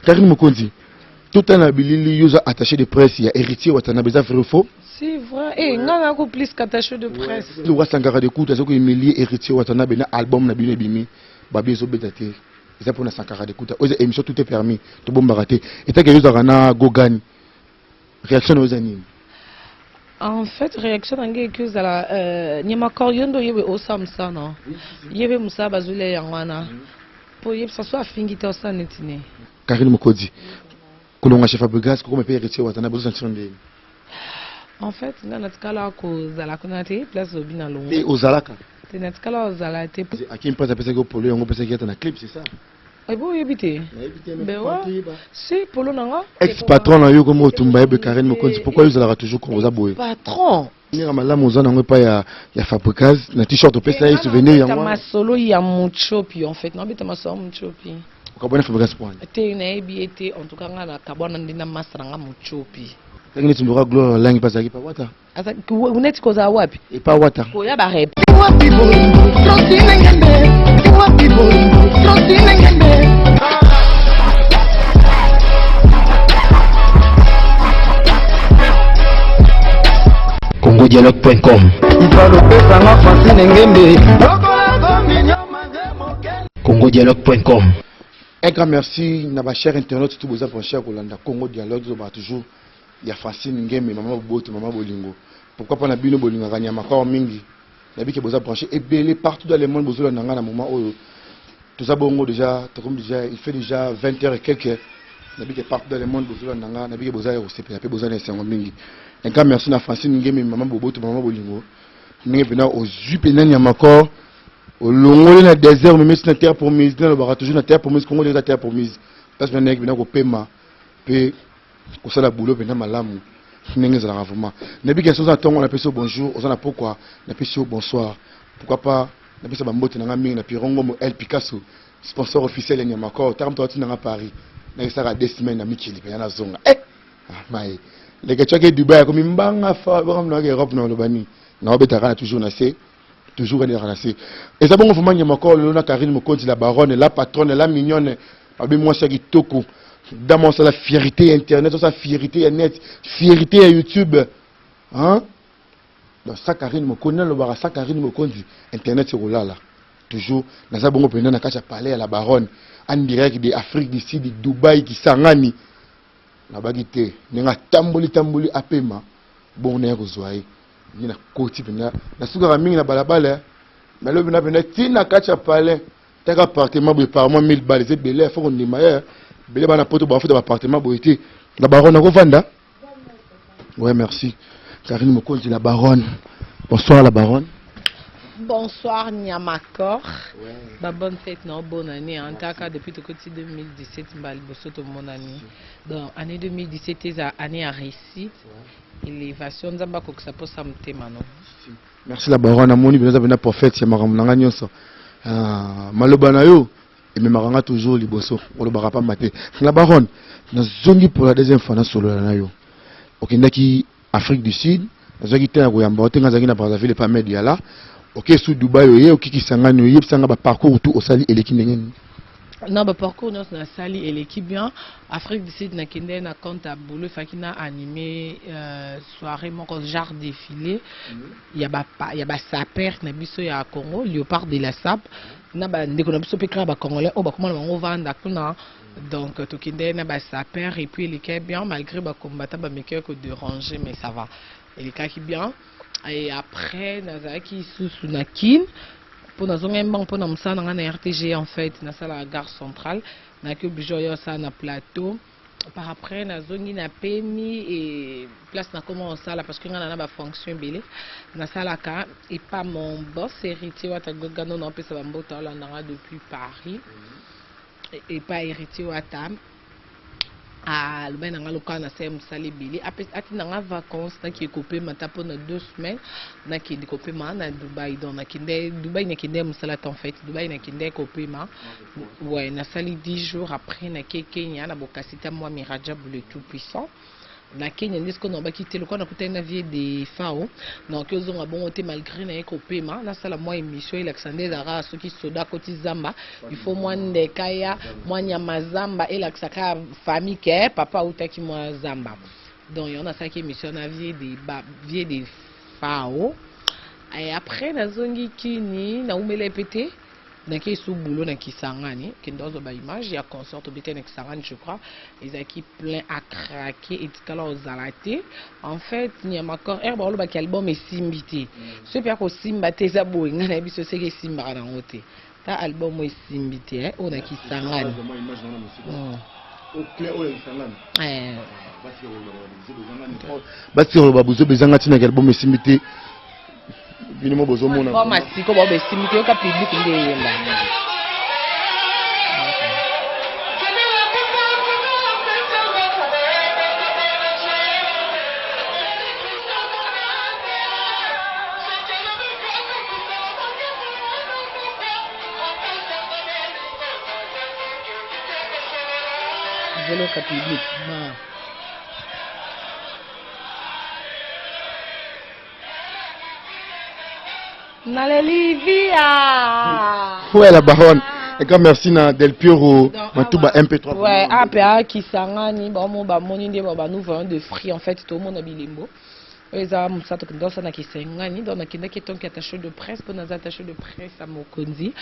Karine Mokonzi, totala na bilili, yo oza attaché de presse ya Héritier Watanabe, eza vrai ou faux? C'est vrai. Eh, nga nako plus qu'attaché de presse. Lokola Sankara de Kuta aza kohumilie Héritier Watanabe na album na bino ebimi, babi ezobeta te, eza mpona Sankara de Kuta. Oyo eza émission tout est permis, tobombaka te. Etake yo ozalaka na Gogani, réaction na yo eza nini? En fait, réaction na ngai eki ozala nyamakor, yo nde oyebe osala mosala no, yebe mosala bazwila yango wana mpo oyebisa so afingi te, osala neti ne. Karine Mokonzi, kolonga chez Fabregas, kokoma mpe Héritier Watanabe, ozosentir ndeni? En fait, nga natikala kozala kuna te, place obi na longo. Te, ozalaka. Te, natikala kozala te. Akim Mpasi apesaki yo polo yango, opesaki ata na clip, c'est ça? Ebo oyebi te? Nayebi te. Bewa si polo na nga. Ex patron na yo komi otumba yebe. Karine Mokonzi, pourquoi yo ozalaka toujours kongo oza boye? Patron. Ndenge malamu oza nango epai ya Fabregas na t-shirt opesa ye souvenir yango wana. Masolo ya Muchopi, en fait nabeta masolo ya Muchopi. Okabwana Fabregas point? Te, nayebi ye te. En tout cas, nga nakabwana nde na masa na nga Muchopi. Ndenge neti ndoka Gloire Olangi mpe azalaki pa Wata. Neti kozala wapi? Epa Wata. Koya barep. Wapi bolingo Francine Ngembe, wapi bolingo Francine Ngembe. congodialogue.com. Ifalopesanga Francine Ngembe. congodialogue.com. Un grand merci na bachers internautes tout boza branché ya kolanda Congo Dialogue. Tozobaka toujours ya Francine Ngembe, mama boboto, mama bolingo. Pourquoi pas na bino bolingaka nyama kor mingi, nayebi ke boza branché ebele partout dans le monde, bozolanda nga na moment oyo. Toza bongo déjà, tokomi déjà, il fait déjà 20 heures et quelques. Nayebi ke partout dans le monde bozolanda nga, nayebi ke boza ya kosepela mpe boza na esengo mingi. Un grand merci na Francine Ngembe, mama boboto, mama bolingo, ndenge mpena ozwi mpena nyama kor, olongoli na désert, omemesi na terre promise. Nalobaka toujours na terre promise, Congo eza terre promise, place mpena nayeki mpena kopema mpe kosala boulot mpenza malamu ndenge ezalaka vraiment. Nayebi ke oza na ntongo, napesi yo bonjour, oza na pokwa, napesi yo bonsoir. Pourquoi pas napesa bambote na nga mingi na Piron Ngombo El Picasso, sponsor officiel ya Nyamakor. Taka moto atinda nga Paris, nakesaka 2 semaines na mikili mpenza, nazonga mai leke tiaki Dubai, akomi mbanga fa bonga Europe na oloba nini, naobetaka na toujours na se, toujours kani na se. Eza bongo vraiment Nyamakor lelo na Karine Mokonzi, la baronne, la patronne, la mignonne, babe mwasi ya kitoko, dama osala fierté ya internet, osala fierté ya net, fierté ya YouTube, hein? Donc sa Karine Mokonzi, nalobaka sa Karine Mokonzi, internet ekolala toujours. Naza bongo mpenza na kati ya palais ya la baronne, en direct de Afrique du Sud, Dubai, Kisangani. Nabaki te ndenge atamboli tamboli apema bongo, naya kozwa ye nde nakoti mpenza, nasukaka mingi na balabala, nalobi na mpenza ntina kati ya palais. Taka appartement boye par mois 1000 balles, eza ebele, faut kondima ye ebele. Bana poto bafuta baappartement boye te. La baronne akovanda. Ouais, merci Karine Mokonzi, la baronne. Bonsoir la baronne. Bonsoir Nyamakor. Bah, bonne fête, non, bonne année. En tout cas, depuis que 2017, mbala liboso tomonani. Donc, année 2017, c'est année à réussite. Élévation, nzambe akokisa posa motema no. Merci la baronne. Namoni mpenza oza mpenza prophète ya makambo na nga nyonso. Ah, maloba na yo ememaka nga toujours liboso, olobaka pamba te. La baronne, nazongi pour la deuxième fois nasolola na yo. Okendaki Afrique du Sud, nazwaki te ya koyamba yo te, nga azalaki na Brazzaville epa Med Yala. Oke su Dubai, oye okikisangani, oyebisanga baparcours tout osali eleki ndenge nini? Non, baparcours nyonso nasali eleki bien. Afrique du Sud, nakende na compte ya boulot, efaki na animé soirée moko genre défilé ya basapeurs na biso ya Congo, Léopard de la Sape, na bandeko na biso mpe kaka bacongolais oyo bakoma na bango vanda kuna. Donc tokende na basapeurs et puis elekaki bien, malgré bacombattants bamekaki kodéranger, mais ça va, elekaki bien. Et après nazalaki lisusu na Kine mpo nazongai mbango mpo na mosala na ngai na RTG. En fait, nasalaka gare centrale, nayaki obligé oyo osala na plateau. Par après nazongi na pemi et place nakoma kosala, parce que ngai na bafonction ebele nasalaka epa mon boss Héritier Wata Gogano. Naopesa bambote, aolandanga depuis Paris. Epa Héritier Wata, alobaki na nga lokola nasala mosala ebele, atinda nga vacance, nakende kopema ata mpona 2 semaines. Nakende kopema na Dubai. Donc nakende Dubai, nakende mosala te. En fait, Dubai nakende kopema, ouais, nasali 10 jours. Après nake Kenya na bokasi ta mwa Mirajabu le tout puissant. Na Kenya nde sikoyo nalobaki te lokola nakutani na vieux Defao nakoki ozonga bongo te malgre naye kopema nasala mwa emission elakisa nde ezalaka soki soda akoti zamba il faut mwa ndeke aya mwa nyama zamba elakisa kaka famille ke papa awutaki mwa zamba donc yango nasalaki emission na vieux de ba vieux Defao et après nazongi kini nawumela pe te. Nake lisusu boulot na Kisangani, kende ozwa ba images ya concert tobetaki na Kisangani je crois ezalaki plein à craquer etikala ozala te. En fait Niamacor heure baoloba ke album esimbi te, soki pe akosimba te eza boye ngai nayebi so seke esimbaka nango te. Ta album oyo esimbi te eh, oyo na Kisangani. Eh. Batika koloba buzoba ezanga ntina ke album esimbi te. Bino mo bozomona. Koma siko ba besimbi te yoka public nde eyemba. Zeloka public ma. Naleli via. Ouais la baronne. Et grand merci na Del Piero Matuba MP3. Ouais, APA Kisangani, ba mo ba moni nde ba nous voyons de fruits en fait tout le monde a bilembo. Oyo eza mosala tokende osala na Kisangani, donc nakendaki etonki attaché de presse mpo naza attaché de presse ya mokonzi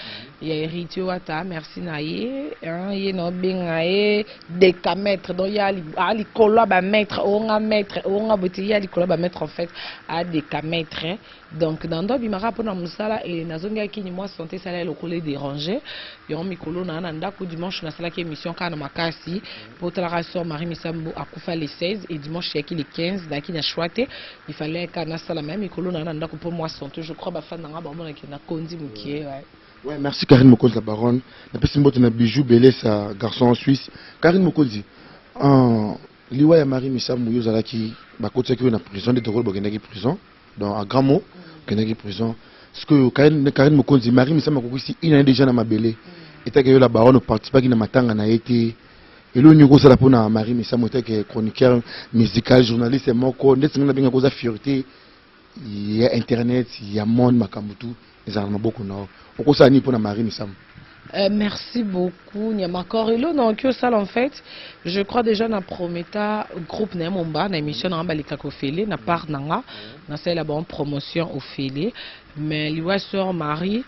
ya Héritier Wata, merci na ye, hein, ye na obenga ye decamètre donc ye a likolo ya ba mètre, oyo nga mètre, oyo nga boye te, ye a likolo ya ba mètre en fait, a decamètre. Donc na ndo abimaka mpo na mosala e nazongaki kini mwa santé esala ye lokola edéranger yango mikolo na na ndako. Dimanche nasalaki émission kaka na makasi mpo otalaka sœur Marie Misambo akufa le 16 et dimanche eyaki le 15, nayaki na choix te, il fallait kaka nasala me mikolo na na ndako mpo mwa santé. Je crois bafan na nga bamonaki nakondi mokie, ouais. Ouais, merci Karine Mokonzi la baronne. Napesi mbote na Bijou Belesa, garçon en Suisse. Karine Mokonzi, liwa ya Marie Misamu yo ozalaki bakotisaki yo na prison nde tokolo bokendaki prison. Donc en grand mot, okendaki prison. Sikoyo Karine, Karine Mokonzi, Marie Misamu akokisi une année déjà na mabele. Etake yo la baronne oparticipaki na matanga na ye te. Eloko nini okosala mpona Marie Misamu etake chroniqueur musical, journaliste moko ndeti ngai nabengaka oza fierté ya internet ya monde, makambo tu ezala na maboko na yo. Okosala nini mpona Marie Misamu? Merci beaucoup Nyamakor. Elo na oki osala en fait, je crois déjà na prometa groupe na ye momba na émission na nga balekaka ofele na part na nga nasalela bango promotion ofele. Mais liwa sœur Marie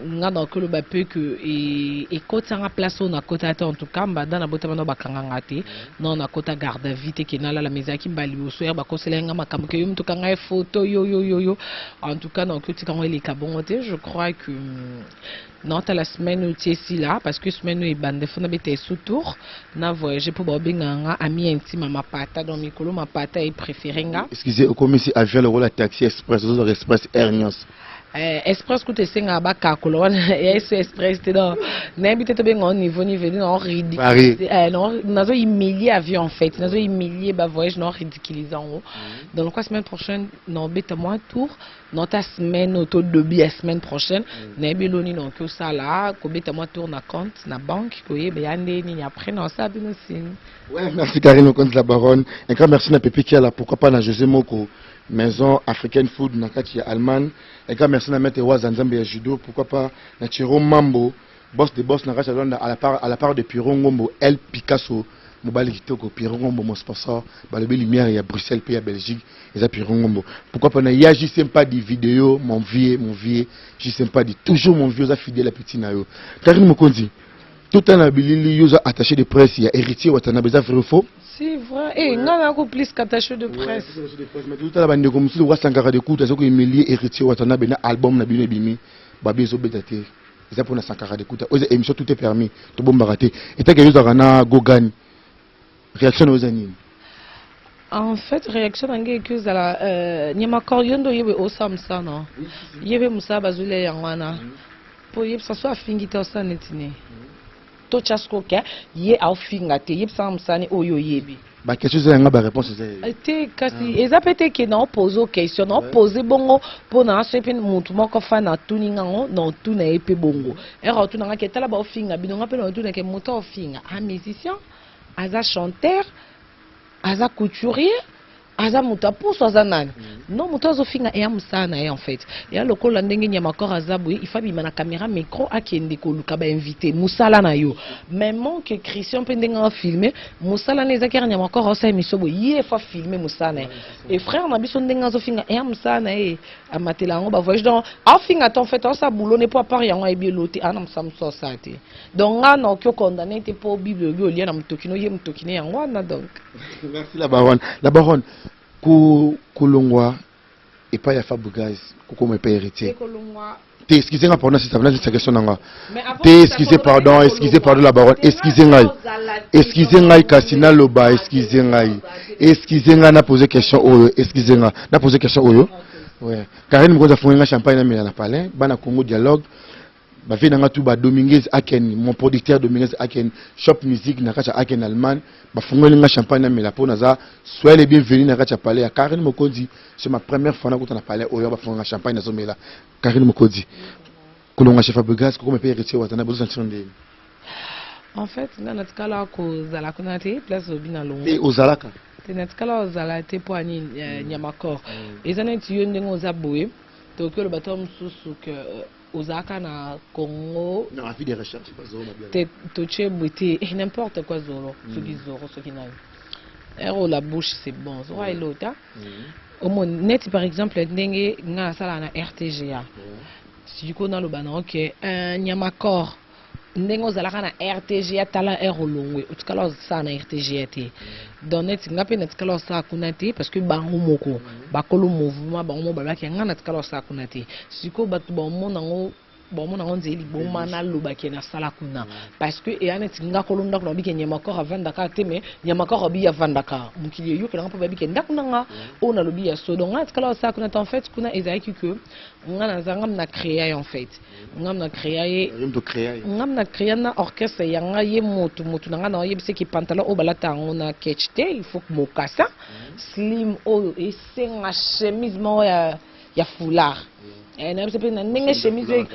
nga na oki oloba pe que ekotisa nga place oyo nakota te. En tout cas mbanda nabotama na bakanga nga te, non nakota garde à vue te ke nalala, mais ezalaki mbala liboso ya bakosela nga makambo ke yo moto okanga ye photo yo yo yo yo. En tout cas na oki otika yango eleka bongo te. Je crois que naotala semaine oyo tie esila parce que semaine oyo ebanda fo nabeta esu tour na voyage mpo baobengaka nga ami intime ya mapata, donc mikolo mapata e préféré nga. Excusez, okomisi avion lokola taxi express, ozozwaka express air nyonso. Express kutu esengaka bakakola wana ya eso express te, donc nayebi te tobenga niveau niveau na ridicule, nazo humilier avion en fait, nazo humilier ba voyage, na ridiculiser yango. Donc lokwa semaine prochaine naobeta mwa tour, naota semaine oyo to début ya semaine prochaine nayebi eloni naoki osala kobeta mwa tour na compte na banque koyeba ya nde nini, après naosala bino signe. Ouais, merci Karine Mokonzi la baronne. Un grand merci na Pepe Kiala, pourquoi pas na José Moko, Maison Africaine Food na kati ya Allemagne. Un grand merci na Maître Waza Nzambe ya Judo, pourquoi pas na Chiro Mambo, boss de boss na kati ya Luanda à la part de Pierrot Ngombo, El Picasso, mobali kitoko Pierrot Ngombo mon sponsor, balobi lumière ya Bruxelles pe ya Belgique, eza Pierrot Ngombo. Pourquoi pas na Ya JC Mpadi vidéo, mon vieux, JC Mpadi, toujours mon vieux, oza fidèle à petit na yo. Karine Mokonzi, tout na bilili yo oza attaché de presse ya Héritier Watanabe, eza vrai ou faux? C'est vrai. Eh, nga nako plus qu'attaché de presse. Totala bandeko mosusu wasankaka de kuta aza kohumilie Héritier Watanabe na album na bino ebimi babi ezobeta te, eza mpona Sankara de kuta. Oyo eza émission tout est permis, tobombaka te. Etake yo ozalaka na Gogani, réaction na yo eza nini? En fait, réaction na ngai eki ozala Nyamakor, yo nde oyebi osala mosala no, ye mpe mosala bazolia yango wana mpo yebisa so afingi te, osala neti nini totya siko ke ye aofinga te, yebisanga mosala oyo oyebi. Baquestion eza yanga, baréponse eza ye. Te, kasi eza mpe te ke naopose o question, naopose bongo mpo na soki mpe motu moko fa na atuni ngango, na otuna ye mpe bongo ere otuna nga ke tala baofinga bino, nga mpe na otuna ke moto aofinga a musicien, aza chanteur. Aza couturier, aza moto apusu, aza nani? Non, moto azofinga eya mosala na ye en fait. Eya lokola ndenge Nyamakor aza boye, il faut abima na caméra, micro, akende koluka bainvité, mosala na yo. Mais manque Christian mpe ndenge afilme mosala na ezaki yaka Nyamakor aosala émission boye, ye faut afilme mosala na ye. Et frère na biso, ndenge azofinga, eya mosala na ye, amatela yango bavoyage. Donc aofinga te, en fait aosala boulot ne, po à part yango ayebi elo te, ana mosala mosusu asala te. Donc nga na oki okondane te, mpo Bible oyebi olia na motoki no ye motoki ne yango wana. Donc Merci la baronne. La baronne, kolongwa epai ya Fabregas, kokoma epai Héritier te, excusez nga, pardon, sisa na question na nga te. Excusez, pardon, excusez, pardon la baronne, excusez ngai, excusez ngai, kasi naloba, excusez ngai, excusez ngai, na poser question oyo, excusez nga, na poser question oyo. Ouais, Karine Mokonzi afungi nga champagne namela na palin. Bana Congo Dialogue, bavie na nga tu, ba Dominguez Aken, mon producteur Dominguez Aken, Shop Musique na kati ya Aken, Allemagne, bafungoli nga champagne namela mpo naza soyez les bienvenus na kati ya palais ya Karine Mokonzi. C'est ma première fois nakuta na palais oyo, bafunga nga champagne, nazomela. Karine Mokonzi, kolonga chez Fabregas, kokoma mpe Héritier Watana, bozosentir ndeni? En fait, nga natikala kozala kuna te, place obi na longo. Te, ozalaka. Te, natikala kozala te. Mpo ani Nyamakor eza neti yo ndenge oza boye, tokoki oloba to mosusu ke ozalaka na Congo. Non, avis de recherche. Te, totie boye te. Eh, n'importe quoi. Zoro, soki zoro, soki nani ero, la bouche c'est bon, zoro elota omoni neti par exemple ndenge nga nasalaka na RTGA. Sikoyo naloba na oke Nyamakor, ndenge ozalaka na RTGA, tala r olongwe, otikala osala na RTGA te. Donc neti nga mpe natikala osala kuna te, parce que bango moko bakolo mouvement, bango moko balobaki nga natikala osala kuna te. Sikoyo bato baomona yango, bomona yango nzeli liboma, nalobaki nasala kuna parce que eya neti nga kolo ndako, nabiki Nyamakor avandaka te, mais Nyamakor abi avandaka mokili eyokelanga mpo babiki ndako na nga oyo nalobi ya so. Donc nga natikala osala kuna te. En fait, kuna ezalaki que nga naza ngam na créa ye, en fait ngam na créa ye. Ngam na créa na orchestre ya nga ye, motu motu na nga na oyebisaki pantalon oyo balata yango na ketch te, il faut mokasa slim oyo esenga chemise moko ya foulard. Nayebisa mpe na ndenge chemise,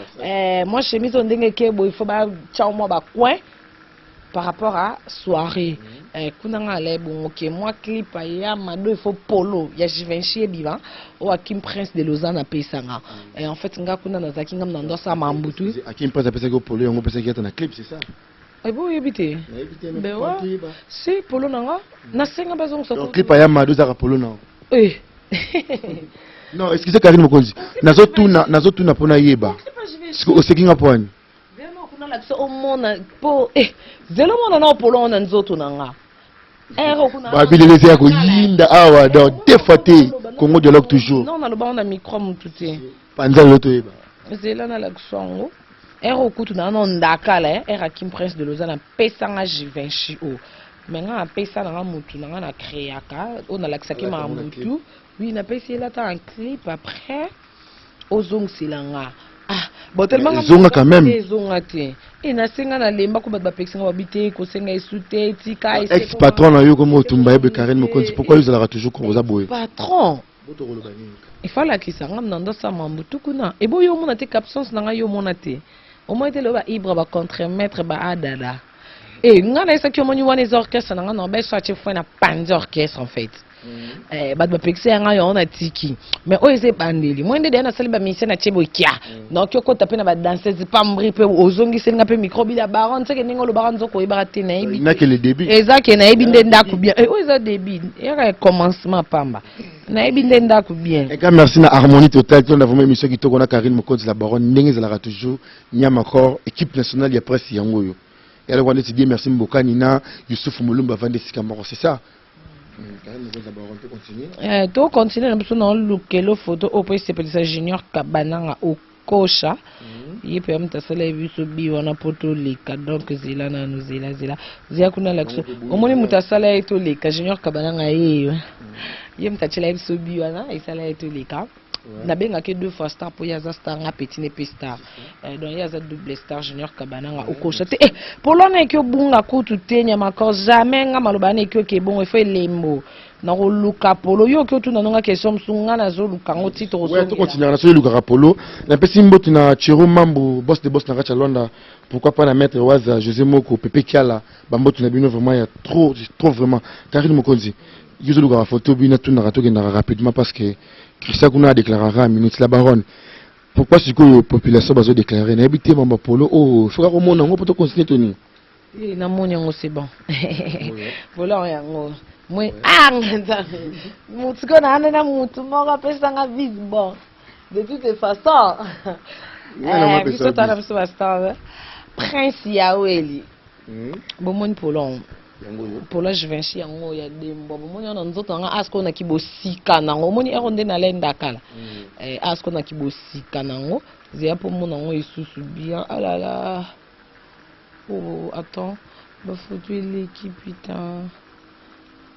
mwa chemise oyo ndenge eke boye, il faut batya mwa bacoin par rapport à soirée. Kuna nga ala ebongo ke mwa clip ya Mado, il faut polo ya Givenchy ebima oyo Akim Prince de Lausanne apesanga. En fait, nga kuna nazalaki ngam na ndo asala mambutu. Akim Prince apesaki polo yango, opesaki ata na clip, c'est ça? Ebo oyebi te? Bewa si polo na nga nasenga bazongisa. Clip ya Mado ezaka polo na Eh. Non, excusez Karine Mokonzi, nazotuna, nazotuna mpona yeba. Oseki nga mpo ani? Kuna lakisa omona po zelo mona na polo na nzoto na nga. Babilele eza ya koyinda awa, donc deux fois te, Congo Dialogue toujours. Non, naloba na micro mutu te. Panza lelo toyeba. Zela nalakisa yango. Ere okutu na na ndakala, ere Akim Prince de Lausanne apesanga Givenchy o, mais nga napesa nanga mutu na nga na créaka oyo nalakisaki mamutu. Oui, napesi elata un clip, après ozongisela nga. Ah bon, tellement Ezonga quand même. Ezonga te e, nasenga, nalemba ko bato bapekisinga, babi te, kosenga esu te, tika. Ex patron na yo komo otumba yebe. Karine Mokonzi, pourquoi ozalaka toujours oza boye? Patron efalakisa nga na ndosala mambutu kuna, eboyi omona te absence na ngai, yo omona te, omoni te lelo baibra bacontremaître baadada e nga nayesaki. Omoni wana eza orchestre na nga na beso atie foi na panzi orchestre. En fait, bato bapekisa yanga yango na tiki, mais oyo eza ebandeli. Moi nde deya nasali bamission na tie bokia, donc okota mpe na badanseuse pambri mpe ozongiseli nga mpe micro bila baron seke ndenge olobaka nzoko oyebaka te, nayebi. Nakele début. Eza ke nayebi nde ndako bien. Oyo eza début, yaka commencement pamba, nayebi nde ndako bien. Eka merci na Harmonie Totale. Tolanda vraiment émission kitoko na Karine Mokonzi la baronne, ndenge ezalaka toujours. Nyamakor, équipe nationale ya presse yango oyo yaloko neti bien. Merci Mbokani na Youssouf Molumba, avandi esika moko, c'est ça. To continue na biso na olukelo photo oyo mpo esepelisa Junior Kabananga okosha ye mpe amutu asala ye biso bi wana mpo toleka. Donc zela nanu, zela, zela, zela kuna lakso omoni moto asala ye toleka. Junior Kabananga ye, ye moto atiela ye biso bi wana, esala ye toleka. Nabengaki deux fois star mpo ye aza star, nga petit ne mpe star. Donc ye aza double star. Junior Kabananga okosha te, polo wana eki obunga kutu te. Nyamakor, jamais nga maloba wana eki oke ebongo ifo elembo. Nakoluka polo. Yo oki otuna nonga question mosusu, nga nazoluka yango ti Ouais, tokozongela. Tokontinuaka na soki elukaka polo. Napesi mbote na Chero Mambu, boss de boss na kati ya Lwanda. Pourquoi pas na maître Waza, José Moko, Pepe Kiala. Bambote na bino vraiment ya trop trop vraiment. Karine Mokonzi, yo ozolukaka photo, bino atunaka, tokendaka rapidement parce que Christian kuna adéclaraka minute. La baronne, pourquoi sikoyo population bazodéclare? Nayebi te, mambo ya polo oyo soki akomona yango mpo tocontinue toni. Eh, namoni yango, c'est bon. Voilà yango mwe. Ah, Nzambe, mutu ko na anda na mutu moko apesanga bise. Bon, de toute façon, Nga na biso mapesa twana bise. biso bastar Prince Yaweli. Bomoni polo? Yango oyo. Polo Givenchy yango ya dembo. Bomoni wana nzoto nanga asko naki bosika nango. Omoni ero nde nalenda kala. Eh, asko naki bosika nango zeya mpo mona yango lisusu bien. Alala, oh, attends, bafoto eleki, putain.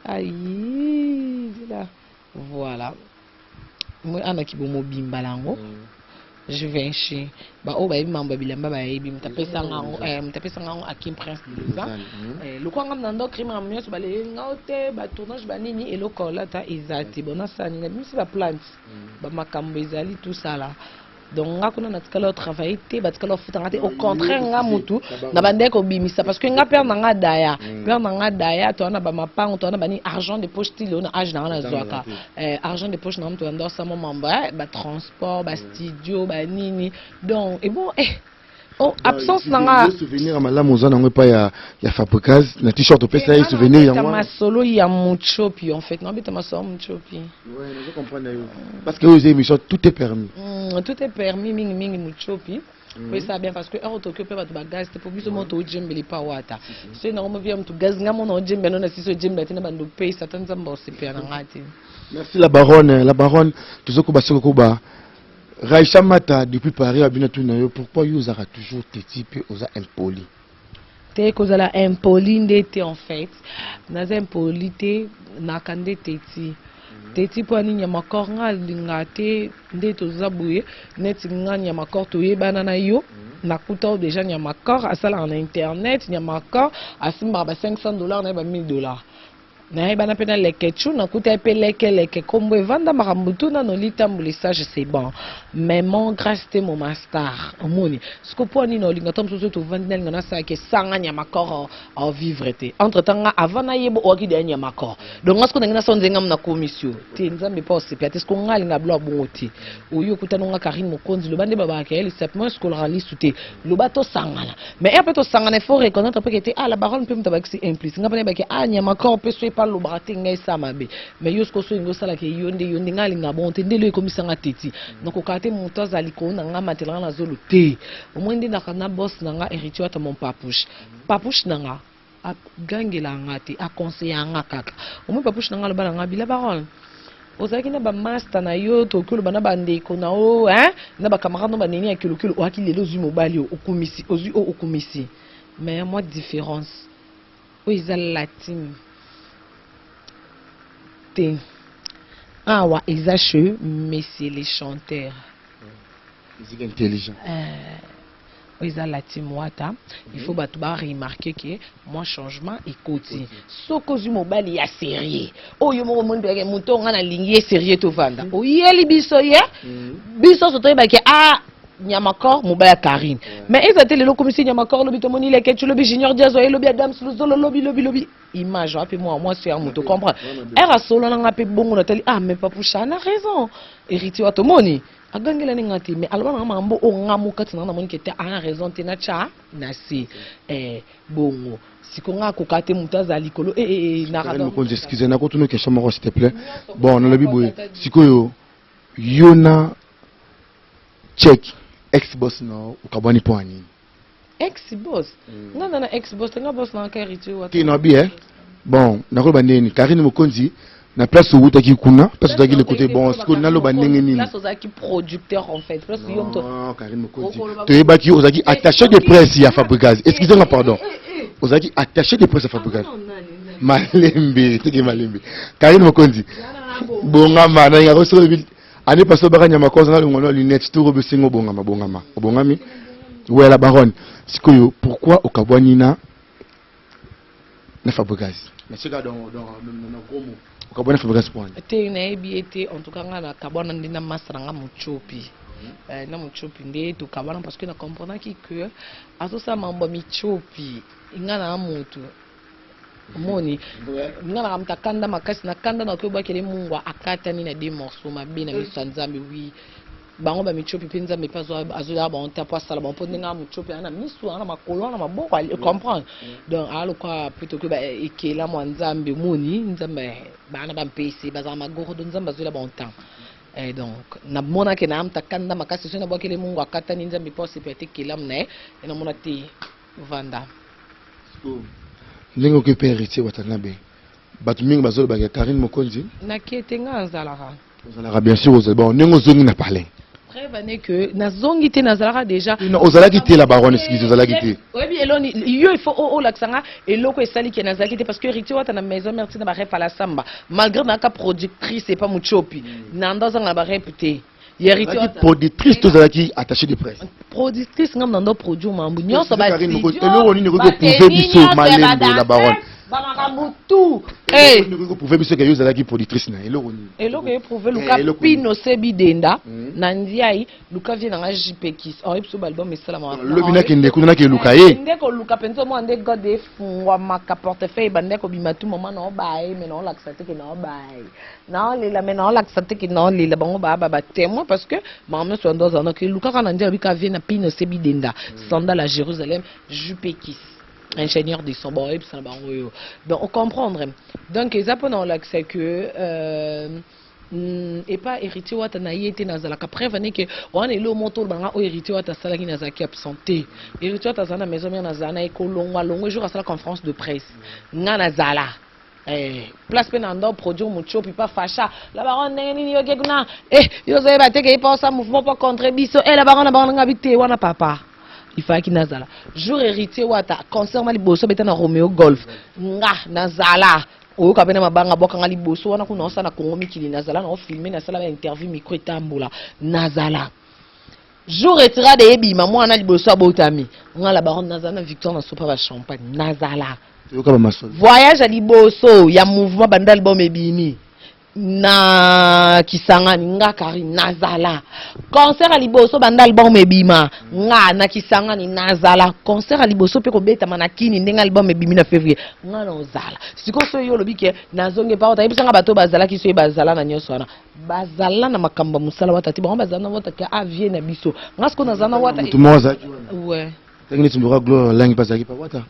Ayi, zela, voilà, mwe anaki bomobimba nango Givenchy. Baoyo bayebi mambo ya bilamba bayebi moto apesanga yango, moto apesanga yango, Akim Prince de Lausanne. Lokola nga na ndo crime makambo nyonso baleli ngao te, batournage banini, eloko olata eza te. Bon, nasala nini? Nabimisi baplante, bamakambo ezali tosala. Donc nga kuna natikala otravaille te, batikala ofutanga te. Au contraire, nga mutu na bandeki kobimisa parce que nga père na nga daya, père na nga daya, toza na bamapango, toza na bani, argent de poche. Ti lelo na age na nga nazwaka argent de poche na nga. Moto banda osama mambo, batransport, bastudio, banini. Donc ebon, oh, absence na nga. Souvenir ya malamu oza nango epai ya Fabricaz na t-shirt opesa ye souvenir yango wana. Masolo ya Muchopi, en fait nabeta masolo ya Muchopi. Ouais, nazo comprendre yo parce que oyo eza émission, tout est permis. Tout est permis, mingimingi Muchopi po esa bien parce que heure toki mpe bato bagaz te, po biso mo toojembela epa wata. Soki nango movia motu gaz, nga mona ojembela no na sisi ojembela te na bando opesa ata Nzambe osepela na nga te. Merci la baronne. La baronne, tozokoba soki koba Raïcha Mata depuis Paris abina tuna yo: pourquoi yo ozalaka toujours teti mpe oza impoli? Te, kozala impoli nde te. En fait, naza impoli te, naka nde teti teti. Mpo ani nyamakor nga alingaka te nde toza boye. Neti nga nyamakor toyebana na yo, nakuta oyo déjà nyamakor asalaka na internet, nyamakor asimbaka ba 500 $ na ye, ba 1000 $. Nayebana mpe na Lekechu, nakuta ye mpe lekeleke nkombo evanda makambo tu nano litamboli sage, c'est bon. Mais mon grâce te, mo master, omoni siko mpo nini olinga ta mosusu tovandi, nalinga nasalaka esanga nyamakor avivre te. Entre temps nga avant nayeba owaki deya nyamakor. Donc nga siko ndenge nasala nzenga na commission te, Nzambe mpo osepela te. Siko nga alinga bilo ya bongo te. Oyo okutana nga Karine Mokonzi, loba nde babakaka ye lisapi mo esikolaka lisu te. Loba tosangana, mais mpe tosangana, il faut reconnaître mpe ke te, ah, la baronne mpe moto abakisi implice. Nga mpe nayebaki, ah, nyamakor mpe so epa alobaka te, ngai esa mabe. Mais yo siko so olingi osalaka yo nde, yo nde ngai alinga bongo te. Nde elo ekomisanga teti, nakokaka te. Moto aza likolo na nga, matelanga na zolo te. Omoi nde naka na boss na nga Héritier Wata, mon papouche, papouche na nga agangela nga te, aconseille nga kaka. Omoi papouche na nga aloba na nga: bila baronne, ozalaki na bamaster na yo, tokoki oloba na bandeko na yo, hein, na bacamarade no baneni ya kilokilo. Oyaki lelo, ozwi mobali oyo okumisi, ozwi oyo okumisi, mais mwa différence oyo eza latine te. Awa eza chez monsieur les chanteurs. Musique intelligent. Oyo eza latine wata. Il faut bato baremarke ke mwa changement ekoti. Soki ozwi mobali ya sérieux oyo moko omoni mpeke moto nga nalingi ye sérieux, tovanda, oyeli biso ye, biso nyonso toyebaki, ah, nyamakor mobali ya Karine. Mais eza te lelo okomisi nyamakor, lobi tomoni Leketu, lobi Junior Diazo, lobi Adams Luzolo, lobi lobi lobi image wapi mwa mwasi ya moto comprendre ere asolo nanga mpe bongo. Natali, ah, mais papusha ana raison. Héritier wa tomoni agangelani nga te, mais aloba nanga makambo oyo nga mo kati nanga namoni ke te, ana raison te, natya na se. Bongo siko nga akoka te moto azala likolo. Karine Mokonzi, excuse, nakotuna question moko s'il te plaît. Bon, nalobi boye: sikoyo yo na check ex boss na okabwani mpo ya nini? Ex boss? Nga na ex boss te. Nga boss nanga Héritier Wata. Te, nabi bon, nakoloba ndenge nini? Karine Mokonzi, na place owutaki kuna, place ozalaki le côté, bon, sikoyo naloba ndenge nini? Place ozalaki producteur, en fait, place yo moto. Non, Karine Mokonzi, toyebaki ozalaki attaché de presse ya Fabricaz. Excusez nga, pardon, ozalaki attaché de presse ya Fabricaz. Malembe teke, malembe, Karine Mokonzi, bongama. Nalingaka soki olobi année passée obaka nyama koza na longono lunette tour obesengo. Bongama, bongama, obongami. Ouais, la baronne, sikoyo pourquoi okabwani na Fabricaz? Mais c'est dans gros mot. Okabwana Fabregas mpo wana? Te, nayebi ye te. En tout cas, nga nakabwana nde na masa na nga Mutiopi. Na Mutiopi nde tokabwana, parce que na comprenaki que azosala mambo ya Mitiopi. Nga na motu omoni nga na moto akanda makasi, na kanda na oki obwakele mungwa akatani na deux morceaux mabe na miso ya Nzambe. Wi, bango bamitiopi mpe Nzambe mpe azoyaka bango te mpo asala bango, mpo ndenge aa motiopi aa na miso, aa na makolo, aa na maboko, comprendre. Donc aa lokwa plutôt ke ekelamu ya Nzambe. Omoni Nzambe, baa na bampese, bazala magorodo, Nzambe azoyela bango temps. Donc namonaki na moto akanda makasi, soki nabwakele mungu akatani, Nzambe mpo asepela te ekelamu na ye. E namona te vanda. Ndenge okoki mpe Héritier Watanabe, bato mingi bazolobaka Karine Mokonzi. Nakie te, nga nazalaka. Ozalaka, bien sûr ozali. Bon, ndenge ozongi na palais. Preuve ane que nazongi te, nazalaka déjà. Non, ozalaki te, la baronne, excuse, ozalaki te. Oyebi eloni yo, il faut olakisa nga eloko esali ke nazalaki te, parce que Héritier Wata na maison mère ntina barep ala samba, malgré nayaka productrice epa Mutiopi, nanda ozanga na barep te ya Héritier Ozalaki Wata. Productrice to ozalaki attaché de presse? Productrice, nga nando produire mambo nyonso. Karine Mokonzi, eloko nini ekoki koprouver biso malembe, la baronne? Bamakambo tout. Eloko nini ekoki koprouver biso ke yo ozalaki productrice na eloko nini? Eloko eprouver, luka. Eloko nini? Pino Sebidenda na Ndiai, luka vie nanga JP Kis, oyebi biso baalbum esalamaka. Lobi nakende kuna, nakeluka ye. Nde koluka mpenza, omona nde God efungwamaka portefeuille, bande kobima tu moma naobaye, me naolakisa te ke naobaye, naolela, me naolakisa te ke naolela. Bango baa ba batémoin, parce que makambo nyonso yando azala noke elukaka na Ndiai, obika vie na Pino Sebidenda, Sandal à Jérusalem, JP Kis, ingénieur de son, bon, oyebisa na bango oyo. Donc ocomprendre, donc eza mpona olakisa que epa Héritier Wata na ye te, nazalaka. Preuve ane ke wana elo moto olobanga oyo Héritier Wata asalaki, nazalaki absent te. Héritier Wata azala na maison mère, nazala na ye kolongwa longwe jour asala conférence de presse, nga nazala. Place mpe na ndo produire Mutiopi pa Fasha la bango. Ndenge nini yoke kuna, yo ozoyeba te ke ye pa osala mouvement mpo contre biso, la bango na bango nanga bi te wana papa ifalaki nazala. Jour Héritier Wata concert na liboso abeta na Romeo Golf, nga nazala. Oyoka mpe na mabanga bwakanga liboso wana kuna osala na Congo mikili, nazala na ofilme, nasala ba interview, micro etambola, nazala. Jour retirade eyebima mwana liboso abotami, nga la baronne nazala na Victoire na sopa ba champagne, nazala. Toyoka bamasolo. Voyage ya liboso ya mouvement banda album ebimi na Kisangani, nga Karine nazala. Concert ya liboso banda album ebima, nga na Kisangani nazala. Concert ya liboso mpe kobetama na Kini ndenge album ebimi na février, nga na ozala. Sikoyo so yo olobi ke nazongi epa Wata, yebisanga bato bazalaki, so ye bazala na nyonso wana, bazala na makambo ya mosala Wata te. Bango bazala na Wata ke avie na biso. Nga sikoyo nazala na Wata. Motu moko azalaki wana. Ouais. Ntangi neti mboka Gloire Alangi mpe azalaki pa Wata.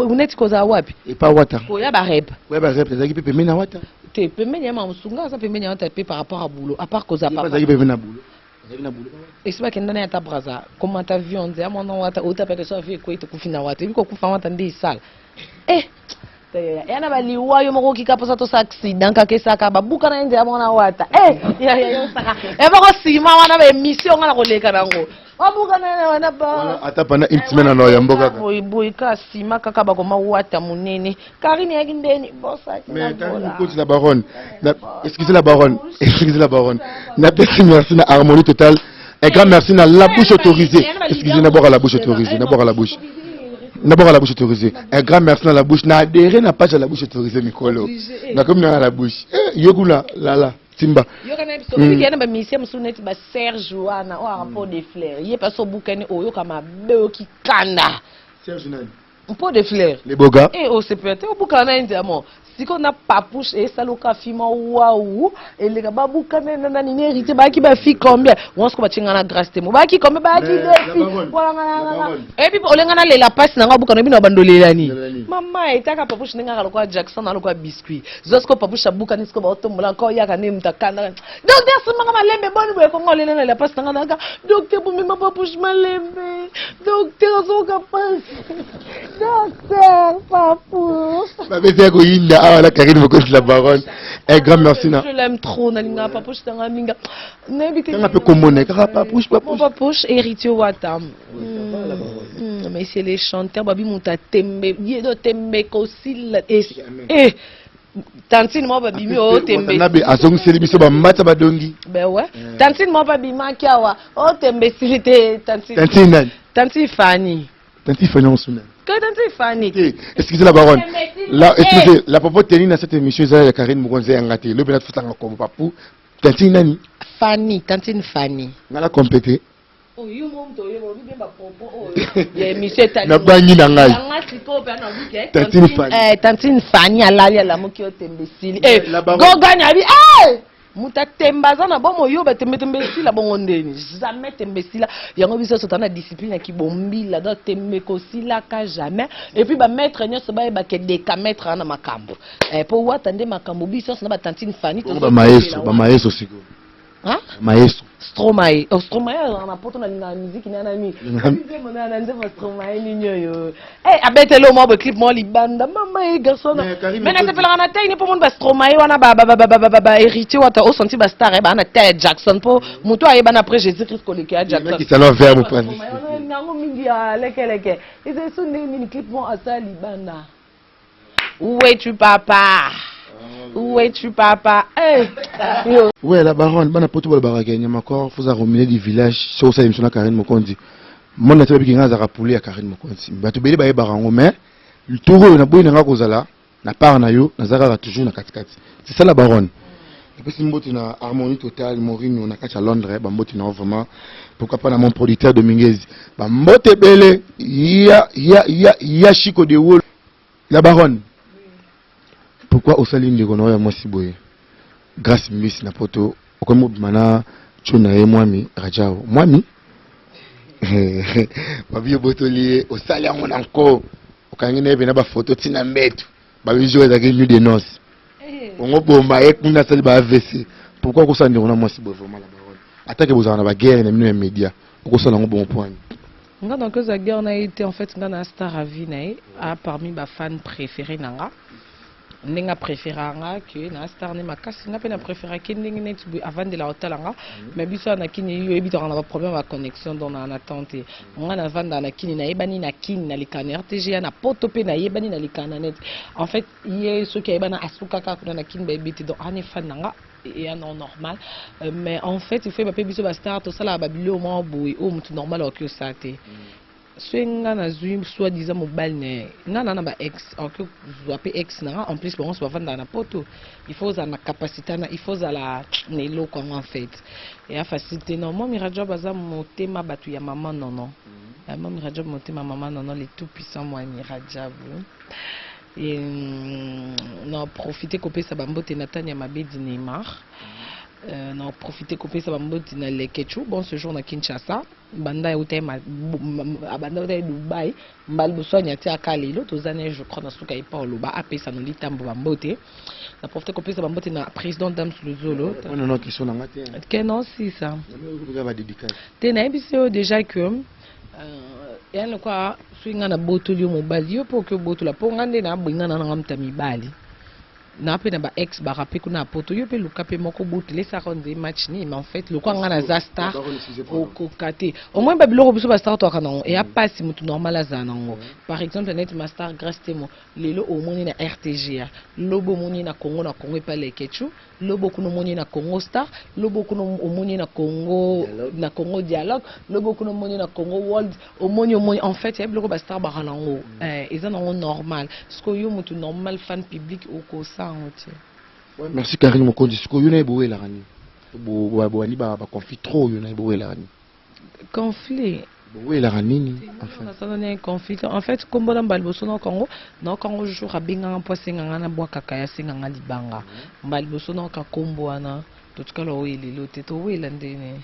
Neti kozala wapi? Epa Wata. Koya barep. Koya barep, azalaki mpe pembeni na Wata. Te, pembeni ya mamosunga, aza pembeni ya Wata mpe par rapport à boulot, à part kozala Ye mpe azalaki pembeni na boulot, azalaki na boulot. Esi bakenda na ye ata Braza, komata avion nzela mwana Wata outa peke so avion ekwei, tokufi na Wata, ebi kokufa Wata nde esala ya na baliwa yo moko okika mposa tosa accident kaka esaka babuka na ye nzela mwana Wata, yosaka eboko nsima wana baémission nga na koleka nango babuka na ye wana ba Wana ata pendant une semaine na yambo kaka. Boye ka nsima kaka bakoma Wata monene, Karine yaki ndeni bosaki. Mais Karine Mokonzi, la baronne, excusez la baronne, excusez la baronne, napesi merci na Harmonie Totale, un grand merci na La Bouche Autorisée. Excusez, d'abord à La Bouche Autorisée, d'abord à La Bouche, d'abord à La Bouche Autorisée, un grand merci na La Bouche, na adhéré na page ya La Bouche Autorisée. Mikolo nakomi na La Bouche, yo kuna lala timba. Yoka na biso, obiki yana bamusicien mosusu neti baSerge wana oyo aka de fleur, ye mpasi obukani, oyoka mabe, oyoki kanda. Serge nani? Mpo de fleur. Leboga. Osepela te, obukana na ye nzela sikoyo na Papouche, esaloka fima wau eleka babukana na nani ni Héritier, bayaki bafi combien wana? Sikoyo batie nga na Grâce te mo, bayaki combien? Bayaki Mais, deux la baronne, la baronne. Ebi olenga nalela mpasi na nga obukana, oyebi na bandolelani. Lelani. Mama etaka Papouche ndenge aka lokola Jackson na lokola biscuit zwa. Sikoyo Papouche abukani, sikoyo baotombola encore, yaka nde moto akandaka, docteur simbanga malembe, boni boye kongo olela nalela mpasi na nga naka docteur bomema Papouche malembe, docteur azoka mpasi, docteur Papouche. Babeti ya koyinda awa na Karine Mokonzi, la baronne, un grand merci na Je l'aime trop, nalingaka Papouche nanga minga, nayebi te. Kanga mpe kombo na ye kaka Papouche. Mon Papouche. Papouche, Héritier Wata. Mais c'est les chanteurs babi moto atembe ye do tembe kosila tantine moko babimi oyo tembe. Watanabe azongiseli biso bambata badongi. Ben ouais, tantine moko babimaki awa oyo tembe esili te, tantine. Tantine nani? Tantine Fani. Tantine Fani yango suna. Que tantine Fanny. Te, excusez la baronne. La, excusez, la popo teni na cette émission eza ya Karine Mokonzi ya nga te. Lobi na tutanga kombo papu. Tantine nani? Fanny, tantine Fanny. Nga na compléter. Oh, yo mo moto oyo olobi bien ba propos oyo ya émission etali Nabangi na ngai. Yanga sikoyo mpe na wiki, eh, Tantine Fanny. Eh, tantine Fanny alali alamuki yo tembe esili. Eh, La baronne. Gogani abi eh moto atemba aza na bomoi oyo batembetembe esila bongo ndeni jamais tembe esila yango biso nyonso toza na discipline ya kibombila donc tembe kosilaka jamais et puis bamaître nyonso bayebake décamètre wana makambo eh, po wata nde makambo biso nyonso na batantine Fanny Bongo ba maestro, ba maestro sikoyo. Hein? Maestro. Stromae. Oh, Stromae azalaka na poto nalingaka miziki na nani. Nzembo na na nzembo Stromae nini oyo. Eh abeteli mwa boye clip mwa libanda mama ye garçon na. Mais Karine Mais Mokonzi- nasepelaka na taille ne mpo moni ba Stromae wana ba ba ba ba ba ba ba héritier wata o senti ba star eh ba na taille ya Jackson mpo moto ayebana après Jésus Christ koleka ya Jackson. Meki salon vert mopanzi. Stromae wana yango mingi ya lekeleke. Eza esu ndenge nini clip moko asala libanda. Où es-tu papa? Où es-tu papa? Eh. Yo. Ouais, la baronne, bana poto balobaka ke nyama corps, faut za rominer du village, so osala émission na Karine Mokonzi. Monde entier bayebi ke nga azalaka poulet ya Karine Mokonzi. Bato ebele bayebaka yango mais tour oyo naboyi na nga kozala na part na yo, naza kaka toujours na katikati. C'est ça la baronne. Napesi mbote na Harmonie Totale Mourinho na kati ya Londres, ba mbote na yo vraiment. Pourquoi pas na mon producteur Dominguez. Ba mbote ebele ya ya ya ya Chico de Wol. La baronne. Pourquoi osali ndeko na yo ya mwasi boye? Grâce Mbisi na poto okomi obima na tio na ye mwami Rajao. Mwami? Babi obotoli ye osali yango na nko okangi na ye pena ba photo tina mbetu. Babi jour ezalaki nuit de noces. Ongo boma ye kuna asali ba AVC. Pourquoi okosala ndeko na mwasi boye vraiment la baronne? Ata ke bozala na ba guerre na bino ya media, okosala yango bongo mpo nini? Nga na kozwa guerre na ye te en fait nga na star à vie na ye a parmi ba fans préférés na nga ndenge apréféra nga ke na star ne makasi nga mpe na préféraki ndenge neti boye avandela kotala nga mais biso wana na kini yo oyebi tokaka na baproblème ya connexion donc na attente te nga navandaka na kini nayebani na kini nalekaka na rtga na poto mpe nayebani nalekaka na net en fait ye soki ayebana asukaka kuna na kini bayebi te donc ane fan na nga eya non normal. Mais en fait il faut yeba mpe biso bastar tosalaka babiloko moko boye oyo motu normal akoki osala te soki nga nazwi soi disant mobali na ye nga na na ba ex akoki kozwa mpe ex na nga en plus bango nyonso bavandaka na poto il faut ozala na capacité wana il faut ozala na eloko yango en fait eya facile te non Mami Rajab aza motema bato ya mama nono. Mami Rajab motema mama nono le tout puissant Mwami Rajab Et, na profiter kopesa bambote na Tania Mabedi Neymar. Na profiter kopesa bambote na Lekechu bon séjour na Kinshasa banda euta ye banda euta ye Dubai mbala liboso anyati aka lelo toza na ye je crois na suka ye pa oloba apesa no litambo bambote na profiter kopesa bambote na président Dams Luzolo. Wana na question na nga te. Ke non si ça Okoka ba dédicace. Te nayebisi yo déjà que ya lokwa soki nga nabotoli yo mobali yo mpe oki obotola mpo nga nde naboyi nga na nanga moto ya mibali na mpe na ba ex barape kuna ya poto yo mpe luka mpe moko botola esaka nde match nini mais en fait lokwa nga naza star okoka te au moins babiloko biso bastar toaka nango eya mpasi motu normal azala nango par exemple neti ma star Grâce Temo lelo omoni na RTGA lobi omoni na Congo na Congo epai Lekechu lobi kuna omoni na Congo Star lobi kuna omoni na Congo na Congo Dialogue lobi kuna omoni na Congo World omoni omoni en fait ya biloko bastar baka nango eza nango normal sikoyo yo motu normal fan public okosa yango te. Ouais, merci Karine Mokonzi. Sikoyo yo na ye bowelaka nini? Bobandi ba conflit trop yo na ye bowelaka nini? Conflit. Bowelaka nini? Enfin. Nasala na conflit en fait kombo na mbala liboso na kango na kango jour abenganga mpo asenganga na bwakaka ye asenganga libanga mbala liboso na oka kombo wana totikala oyo elelo te towela ndeni.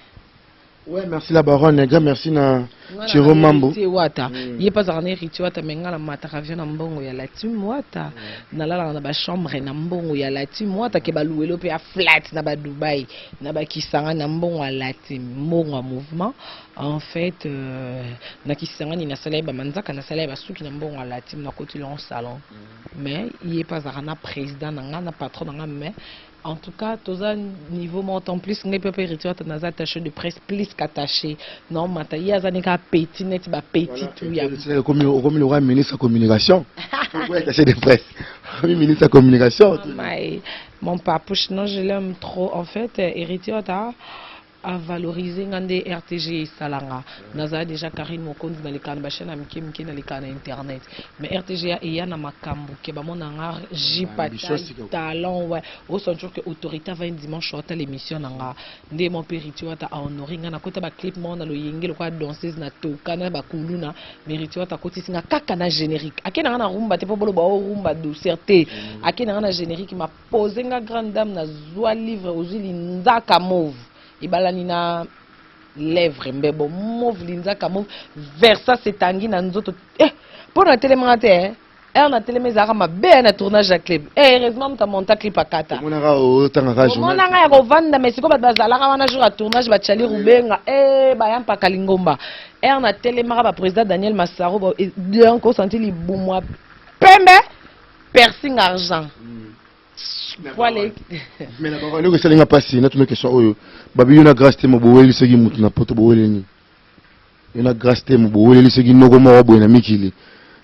Ouais, merci la baronne. Un grand merci na Chiro Mambo. Héritier Wata. Ye mpe azalaka na héritier Wata mais nga namataka avion na mbongo ya la team Wata. Nalalaka na bachambre na mbongo ya la team Wata ke baluwelo mpe ya flat na badubai na bakisanga na mbongo ya la team mbongo ya mouvement en fait na kisangani nasala ye bamanzaka nasala ye basuki na mbongo ya la team nakoteli yango salon mais ye mpe azalaka na président na nga na patron na nga mais en tout cas toza niveau moko en plus ngai mpe mpe héritier Wata naza attaché de presse plus qu'attaché non mata ye aza ndenge petit neti bapetit tout ya Okomi okomi le ministre ya communication. Pourquoi attaché de presse? Okomi ministre ya communication. My, mon papouche, non, je l'aime trop. En fait, héritier Wata, Avaloriser nga nde RTG esala nga. Nazala dejà Carine Mokonzi nalekaka na ba chaine ya mike mike nalekaka na internet. Mais RTGA eya na makambu que bamona nga jupe ya taille, talon ouais. O sentir que autorite avandi dimanche otala emission na nga. Nde moko pe Heritier Wata a honorer nga nakota ba clip moko na loyenge lokola danseuse na toka na ba kuluna mais Heritier Wata akotisi nga kaka na generique. Ake na nga na rumba te po boloba oh rumba douceur te. Ake na nga na generique ma Pose nga grande dame na zua livre ozui linzaka mauve ebalani na lèvre mbebo mauve linzaka mauve versas etangi na nzoto eh po na telemaka te eh heure na telema ezalaka mabe eh, na tournage ya clip eh heureusement moto amonta clip akata omonaka otangaka journal omona nga ya kovanda mais sikoyo bato bazalaka wana jour ya tournage bachali rubenga eh baya mpaka lingomba heure na telemaka ba président Daniel Masaro ba, eh, donc osanti libumu ya pembe Piercing argent. Poil Mais na baba eloko esali nga mpasi natuna question oyo babi yo na grâce te mo boweleli soki motu na poto boweleli nini yo na grâce te mo boweleli soki noko moko boye na mikili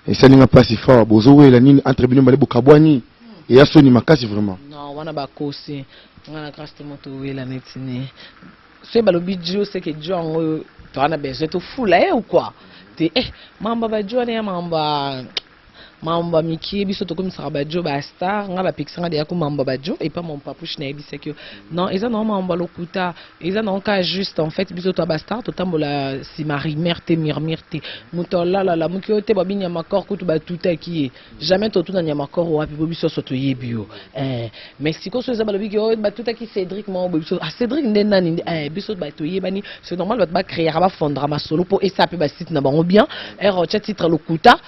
esali nga mpasi fort bozowelela nini entre bino mbale bokabwani eya soni makasi vraiment. Non wana bakosi nga na grâce te mo towela neti nini soki balobi dio seke dio yango oyo toza na besoin tofula ye ou quoi te eh mamba badio wana ya mamba Mambo ya mikie biso tokomisaka ba djo ba star nga bapekisa nga deja ko mambo ya ba djo epa mon papouche nayebisaki yo non eza nango mambo ya lokuta eza nango kaka juste en fait biso toa ba star totambola sima rumeur te murmure te moto alala alamuki yo te babi nyamakor kutu batutaki ye jamais totuna nyamakor wapi po biso nyonso toyebi yo eh, mais sikoyo so eza balobi ke oh, batutaki Cédric moko boye biso ah Cédric nde nani nde eh, biso toyebani c'est normal bato bacreaka bafondaka masolo po esala pe ba site na bango bien ere otya titre lokuta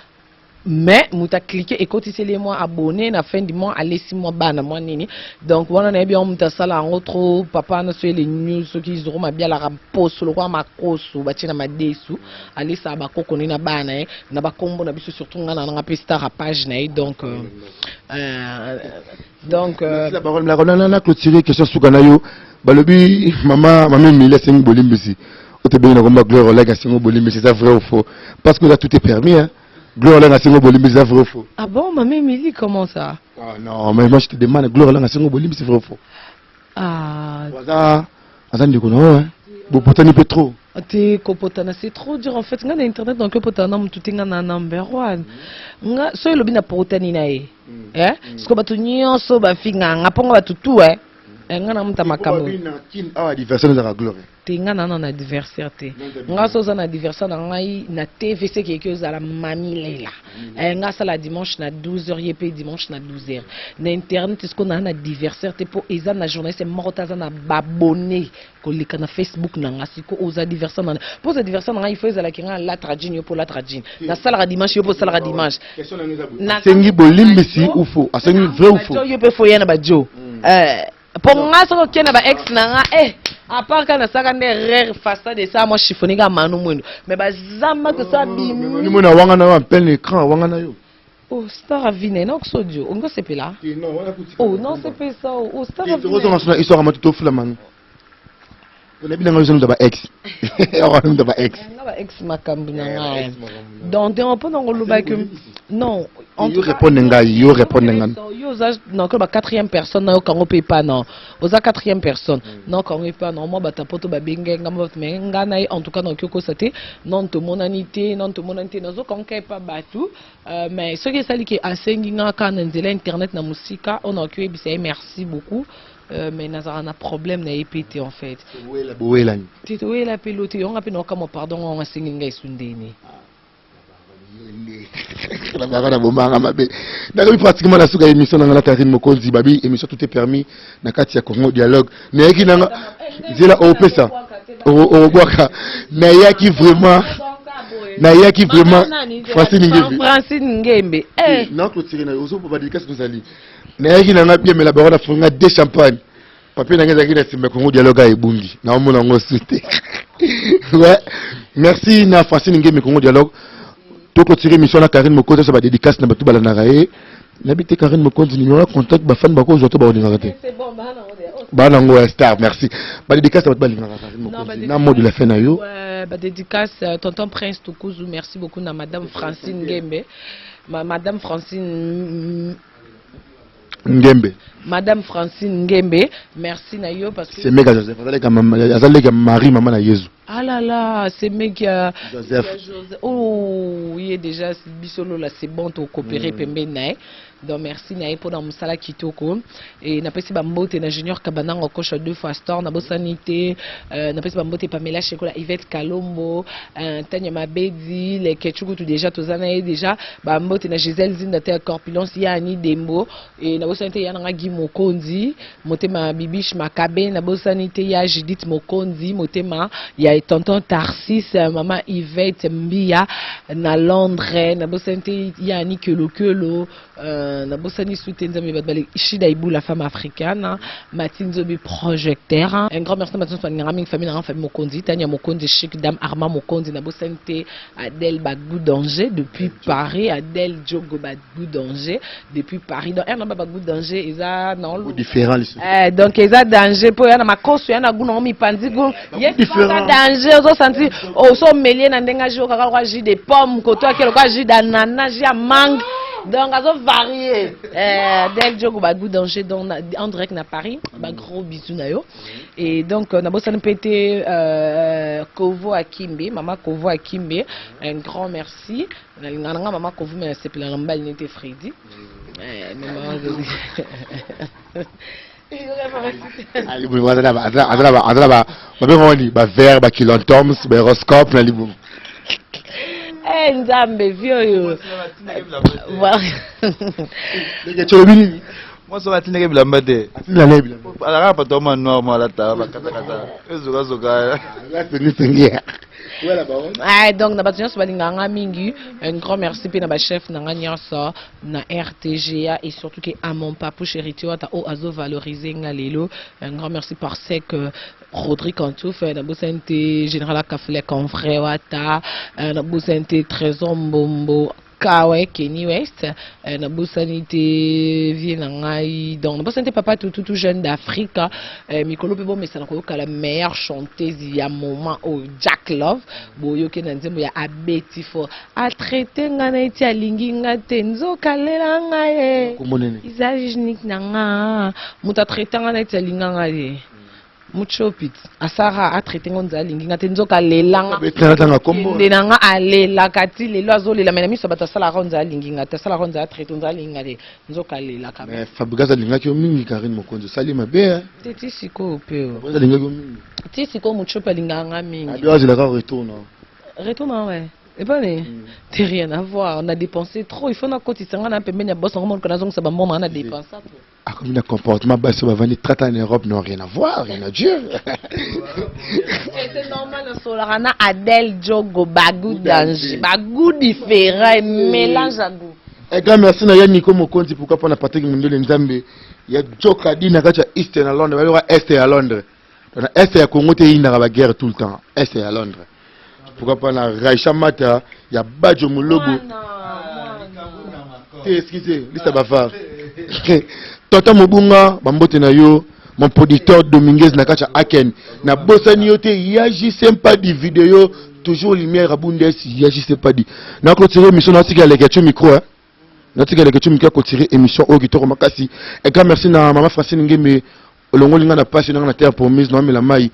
mais moto aclique ekotiseli ye mwa abonné na fin du mois alesi mwa bana mwa nini donc wana nayebi yango moto asala yango trop papa wana soki ele news soki zoro mabialaka mposo lokola makoso batie na madesu alesaka bakoko ne na bana ye na bakombo na biso surtout nga na nanga mpe star a page na ye donc euh, euh, donc euh, la parole na na clôturer question suka na yo balobi mama mama Emilie asengi bolimbisi otobengi na komba Gloire Oleg asengi bolimbisi eza vrai ou faux parce que là tout est permis hein Gloire Oleg asengi bolimbisi eza vrai ou faux. Ah bon mama Emilie comment ça? Ah non mais moi je te demande Gloire Oleg asengi bolimbisi vrai ou faux? Ah aza aza ndeko na yo hein bopotani mpe trop. Te kopotana c'est trop dur en fait nga na internet donc opotana na mutu te nga na number one nga soki elobi na potani na ye eh siko bato nyonso bafinga nga mpo nga bato tout eh Eh, nga na muta makambo awa adversaire ezalaka gloire te nga na na adversaire te nga so oza na adversaire na ngai na tv seke eke ozala mami lela eh, nga asala dimanche na 12 heures ye mpe dimanche na 12 heures na internet siko naa na adversaire te mpo eza na journaliste moko te aza na babone koleka na facebook na nga siko oza adversaire na mpo oza adversaire na ngai il faut ezalaki nga alatra jean yo mpo olatra jean nasalaka dimanche yo mpo osalaka dimanche asengi bolimbisi ou faux asengi vrai ou faux yo mpe fo ya na bajo mpo nga soki okei na ba ex na nga eh à part kaka nasalaka nde erreur façade esala mwa chiffonne kaka manu mwindu mais bazamba tosala bimi mona wanga na yo en plein écran wanga na yo. Oh star avine na okusodio olingi osepela oh non sepesa oh star avine tozonga sona histoire ya tofula manu onayebi nanga yo oza ba ex oza ba ex nga ba ex makambo na ngai donc te mpo na koloba que non en tout cas répondre ngai yo répondre ngai yo oza na ba quatrième personne na yo kango mpe epa non oza quatrième personne non kango epa non mwa bato ya poto babenge nga mwa bato mais nga na ye en tout cas nakoki okosa te non tomonani te non tomonani te nazokango ka epa bato mais soki esali ke asengi nga kaka na nzela internet na mosika oyo nakoki oyebisa ye merci beaucoup. Mais nazalaka na problème na ye mpe te en fait. Towela bowelani. Te towela mpe lo te yango nga mpe naokamwa pardon ngo asengeli ngai esu ndeni. Nabaka na bomanga mabe nakomi pratiquement na suka ya émission nanga na Karine Mokonzi babi émission tout est permis na kati ya Congo dialogue nayaki nanga nzela okopesa okobwaka nayaki vraiment nayaki vraiment Francine Ngembe Francine Ngembe eh na clôturer na ozo ba dédicace tozali Nayaki na nga bien mais la baronne afungi nga deux champagne. Papier na nga ezalaki na sima Congo dialogue a ebungi. Na omona ngo su te. Ouais. Merci na Francine Ngeme Congo dialogue. To clôturer mission na Karine Mokonzi sa ba dédicace na batu balandaka ye. Nayebi te Karine Mokonzi numéro ya contact ba fan bakozwa to bakolingaka te. C'est bon, bana ngo de. Bana ngo ya star, merci. Ba dédicace na batu balingaka Karine Mokonzi. Na mot de la fin na yo. Ouais, ba dédicace tonton Prince Tukuzu, merci beaucoup na madame Francine Ngembe. Ma madame Francine. Ngembe. Madame Francine Ngembe, merci na yo parce que Semeka Joseph, azaleka mama, azaleka Marie mama na Yezu. Ah là là, semeki ya Joseph. ya Joseph. Oh, ye déjà biso lola c'est bon to coopérer pembeni na ye. Donc merci na ye mpona mosala kitoko. Et napesi bambote na Junior Kabanango Kosha deux fois store nabosani te. Napesi bambote Pamela Shekola, Yvette Kalombo, Tania Mabedi, les Ketchukutu déjà toza na ye déjà. Bambote na Gisèle Zinda te ya Corpulence ya Ani Dembo et nabosani te ya nanga Guy Mokonzi, motema Bibiche Makabe, nabosani te ya Judith Mokonzi, motema ya tonton Tarsis, mama Yvette Mbia na Londres, nabosani te ya Ani Kelokelo, nabosani sute nzambe bato bale Shida Ibu la femme africaine, Mathilde Nzobi projecteur. Un grand merci na bato nyonso balingaka mingi famille nanga, famille Mokonzi, Tania Mokonzi, Chic Dame Armand Mokonzi, nabosani te Adèle Bagou Danger depuis Paris, Adèle Diogo Bagou Danger depuis Paris. Donc un Bagou Danger eza na Différent les Donc eza danger po ya na makoso ya na guna mi panzi gu ye différent. Danger ozo sentir oso melie na ndenga jus kaka kwa jus de pomme koto akelo kwa jus d'ananas, jus ya mangue, donc azo varier. Adèle Diogo Bagou Danger donc en direct na Paris, ba gros bisous na yo. Et donc nabosani mpe te Kovo Akimbe, mama Kovo Akimbe, un grand merci. Nalingaka nanga mama Kovo, mais nasepela na mobali nete Freddy. Mama Azala babenga wani bavers, bakilontoms, bahoroscope na libumu. Eh, Nzambe vi oyo. Voilà. Tolobi nini? Mwasi oyo atindaki bilamba te. Atindela naye bilamba. Alaka pato ma noir mo alata bakatakata ezokazoka. Asengisengi. Ah, donc na bato nyonso balingaka nga mingi, un grand merci mpe na bachef na nga nyonso na RTGA et surtout ke à mon papou chéri Wata oyo azovaloriser nga lelo. Un grand merci parce que Rodrigue Antouf, nabosani te général Akafule Confrère Wata, nabosani te Trésor Mbombo Kawe Kenny West, nabosani te vie na ngai, donc nabosani te papa Tutu jeune d'Afrique, mikolo mpe bomesana koyoka la meilleure chanteuse ya moment oyo Jack Love, boyoki na nzembo ya abeti fort atraite nga na eti alingi nga te, nzoka alela ngai ye. Kombo nini? Visage unique na nga, moto atraite nga na eti alinga nga te, muchopi asara atraite ngo nzala alingi nga te, nzoka alelanga. Betanatanga kombo. Nde na nga alelaka ti lelo azolela, me na miso ya bato asalaka nzala alingi nga te, asalaka nzala atraite nzala alingi nga te, nzoka alelaka. Mais Fabregas alingaki yo mingi. Karine Mokonzi, osali mabe, hein? Te, ti sikoyo mpe o. Fabregas alingaki yo mingi. Ti sikoyo muchopi alingaka nga mingi. Abi azelaka retour na Retour na ouais epane te, rien à voir, on a dépensé trop, il faut nakotisa nga na pembeni ya boss nango moluka nazongisa bambongo nga na dépensa trop. Akomi na comportement basi oyo bavandi 30 ans en Europe, non, rien à voir, rien à dire. C'est normal, nasolaka na Adèle Diogo Bagou Danger, bagou différent, mélange à goût. Un grand merci na ya Nico Mokonzi, pourquoi pas na Patrick Mundele Nzambe ya Jokadi na kati ya East na Londres, bayoka Est ya Londres, na Est ya Congo te, eyindaka baguerre tout le temps, Est ya Londres. Pourquoi pas na Raisha Mata ya Bajo Molobo te, excusez Lisa Bafar, Tonton Mobunga, bambote na yo, mon producteur Dominguez na kati ya Aken, nabosani yo te, Yaji Sempadi video toujours lumière ya Bundes, Yaji Sempadi. Na clôturer émission, natika eleke tu micro, hein? Natika eleke tu micro ya clôturer émission oyo kitoko makasi. Un grand merci na mama Francine Ngembe, olongoli nga na pasi nanga na terre promise, naomela mai.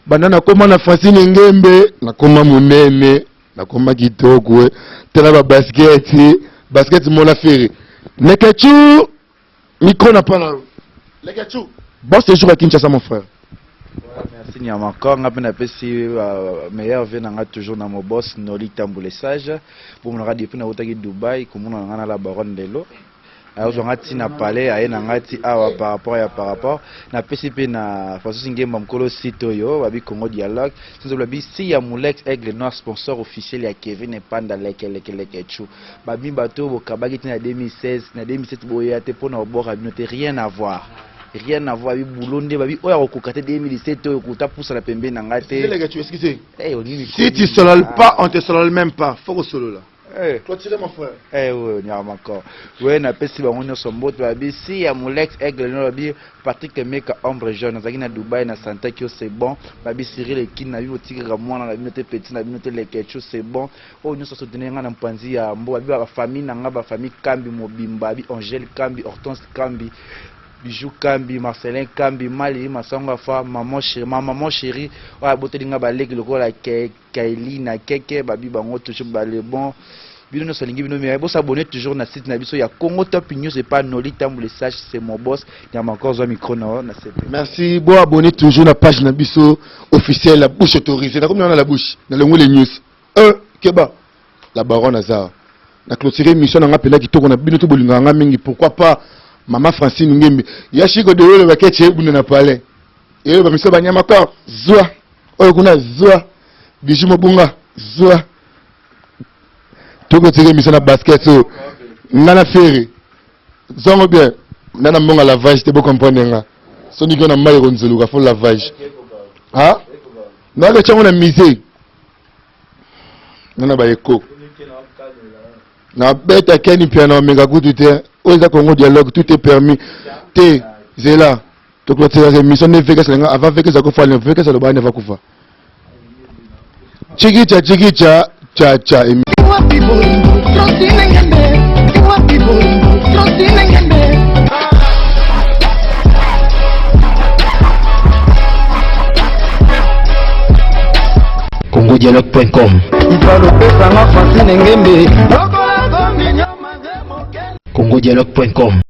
Banda nakoma na Francine Ngembe, nakoma monene, nakoma kitoko. Tala babasket, basket mola fere Lekechu micro na pa na yo. Lekechu, bon séjour à Kinshasa, mon frère. Merci Nyama encore. Nga mpe napesi meilleur vœu na nga toujours na mobos Noli Tambule Sage bomonaka depuis nautaki Dubai, komona na nga na la baronne lelo azwa nga ntina palais, aye na nga ti awa par rapport ya par rapport. Napesi mpe na Francis Ngemba, mokolo site oyo babi Congo Dialogue sinzo babi si ya Mulex Aigle Noir, sponsor officiel ya Kevin Epanda Lekelekelekechu. Babi bato oyo bokabaki ti na 2016 na 2007, boya te mpona koboka bino te, rien à voir, rien à voir. Babi bulo nde babi oyo akokoka te 2017 oyo kuta pusana pembeni na ngai te. Excusez. Eh, olingi Si tu solales pas, on te solale même pas. Faut que solola. Eh. Clôturer mon frère. Eh oui, Nyamakor. Oui, napesi bango nyonso mbote, babi si ya Molex Aigle no, babi Patrick Meka ombre jeune, nazalaki na Dubai na santaki yo, c'est bon. Babi Cyril Ekine, na bino tikaka mwana na bino te, petit na bino te, Lekechu, c'est bon. Oyo nyonso soutenir nga na mpanzi ya mbo, babi ba famille na nga, ba famille Kambi mobimba, babi Angèle Kambi, Hortense Kambi, Bijou Kambi, Marcelin Kambi, Mali Masango afa, maman chérie, ma maman chérie, oyo aboteli nga baleki lokola Kaeli na Keke, babi bango toujours bale bon. Bino nyonso alingi bino mingi, bosabonner toujours na site na biso ya Congo Top News epa Noli Tambu le Sage, c'est mon boss. Nyamakor, zwa micro na yo na CP. Merci. Bon, abonner toujours na page na biso officielle, la bouche autorisée. Na comme na la bouche, na longo les news. Keba. La baronne Azar. Na clôturer émission na nga pela kitoko na bino to bolinga nga mingi. Pourquoi pas Mama Francine Ngembe. Ya Chiko de Wele bakeche ebunda na palais. Eyo ba miso ba Nyamakor, zwa. Oyo kuna zwa. Bijou Mobunga, zwa. Toko tire émission na basket oyo. Nga na ferre. Zongo bien. Nga na mbonga lavage te, bo comprendre nga. Soki na mai ekonzuluka fo lavage. Ha? Nake tiango na musée. Nga na ba eko. Na beta Ken Mpiana omeka kutu te. Oyo eza Congo Dialogue, tout est permis. Te, zela. Toclôturaka émission nde VKS nga avant VKS akufa, ne VKS aloba ne vakufa. Chikicha chikicha cha cha emi. Wapi bolingo Francine Ngembe, wapi bolingo Francine Ngembe. congodialogue.com. Ifalopesanga Francine Ngembe. congodialogue.com.